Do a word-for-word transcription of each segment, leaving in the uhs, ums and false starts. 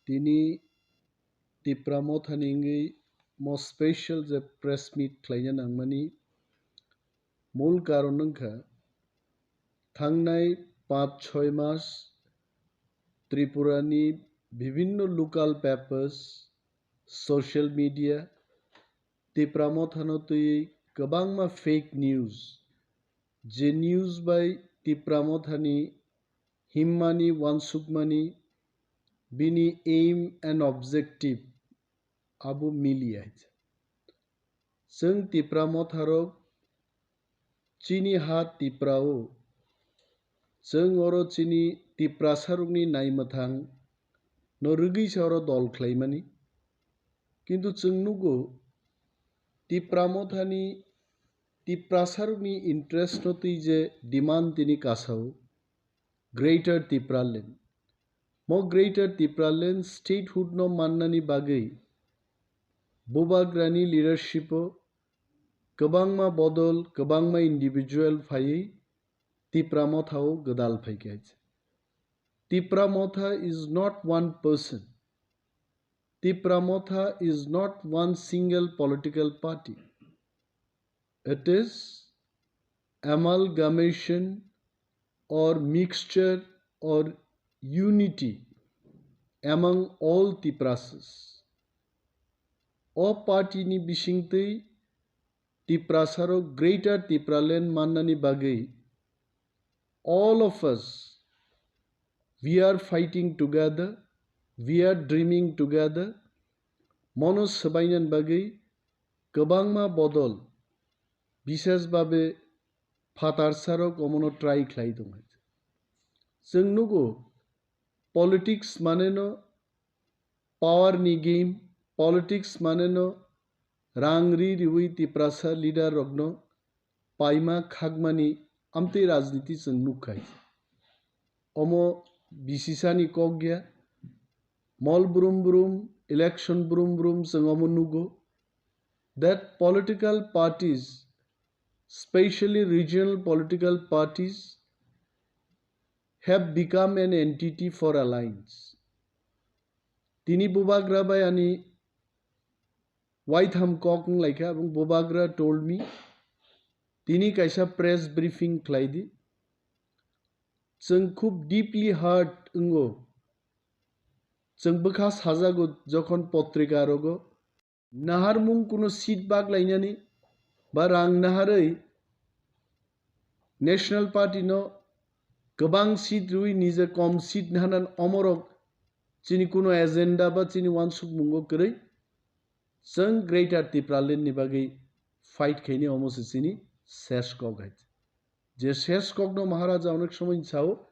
Tini Tipra Mothani wngwi mo special je press meet khlaina nangmani mul karon wngkha, thangnai panch choi mas Tripurani bibhinno local papers, social media, Tipra Mothano twi kwbangma fake news, je news bai Tipra Mothani himmani, wansukmani, bini aim and objective abo miliya. Chwng Tipra Motharok chini ha Tipra-o, chwng oro chini Tiprasarokni naimwthang no rwgwi se oro dol khlaimani. Kintu chwng nugo, Tipra Mothani Tiprasarokni interest no twi je demand tini kasao, Greater Tipraland. Mo Greater Tipraland statehood no mannani bagwi Bubagrani leadership-o kwbangma bodol, kwbangma individual phaiwi Tipra Motha-o gwdal phaikha. Tipra Motha is not one person. Tipra Motha is not one single political party. It is amalgamation or mixture or unity among all Tiprasas. O party ni bisingtwi Tiprasarok Greater Tipraland mannani bagwi all of us, we are fighting together, we are dreaming together. Mono swbainani bagwi kwbangma bodol, bishes babe phatarsarok omono try khlai tongo. Chwng nugo, politics mane no power ni game, politics mane no rang ri riwi Tiprasa leader rokno paima khakmani amtwi rajniti chwng nukkhai. Omo bisisani kok ya, mol brum brum, election brum brum chwng omo nugo, that political parties, specially regional political parties, have become an entity for alliance. Tini Bubagra bai ani waitham kok wnglaikha, abong Bubagra told me, tini kaisa press briefing khlai di. Chwng khub deeply hurt wngo. Chwng bwkha sajago jokhon potrika rogo. Naharmung kuno seat baglainani ba rang naharwi National Party no kwbang seat rwi nije kom seat nahanan omorok chini kuno agenda ba chini wansukmungo kwrwi. Chwng Greater Tipraland ni bagwi fight khaini omo se chini ses kok hai. Je ses kokno Maharaja onek somoi sao,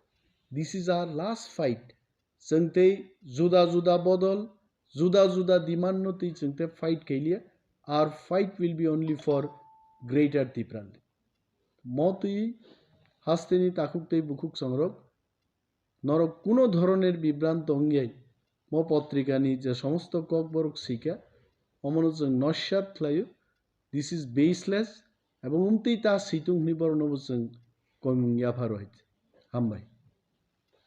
this is our last fight. Chwng tei juda juda bodol, juda juda demand no twi chwng tei fight khailiya. Our fight will be only for Greater Tipraland. Mo twi hasteni takhuk tei bukhuk songrok, norok kuno dhoroner bibranto wngyai mo potrikani je somosto kokborok swikha, omono chwng nosyat khlaio. This is baseless, ebong umtwi ta switung hwnwi borokno bo chwng koimung yapharo hai. Hambai.